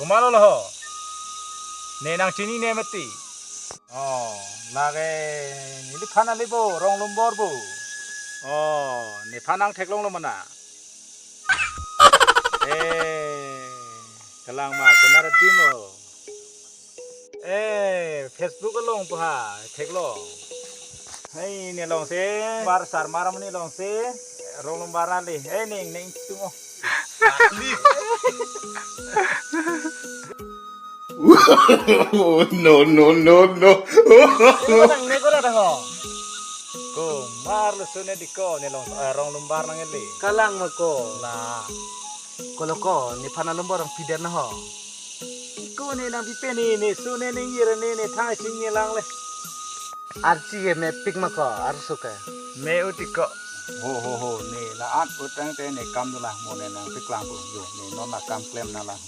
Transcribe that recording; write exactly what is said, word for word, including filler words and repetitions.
Komatlo ho? Ne nangchinine mati. Oh, lake neliphan ali bo, Ronglumbor bo. Oh, nephan nangtheklonglo mana? Eh, kalang ma, konar adim lo? Eh, Facebook along pu ha, theklong. Hei, ne longse, bar sar maram ne longse, Ronglumbor ali. Hei, ning, ning, tungo. No, no, no, no. Ko nang ne ko ra ho. Ko mar lo sune diko ne long, eh, Ronglumbor nang ele. Kalang ma ko. La. Ko lo ko, nephan alumbor nangpidet na ho. Ko ne nangpipe ne, ne sune ne yere ne, ne thang ching ne lang le. Archi ke mepik ma ko, arsu ke. Me uti ko. Ho, ho, ho, ne la-an utang te ne kam dolang, mo ne nangpiklang ko, jo, ne non la kam klem na lang.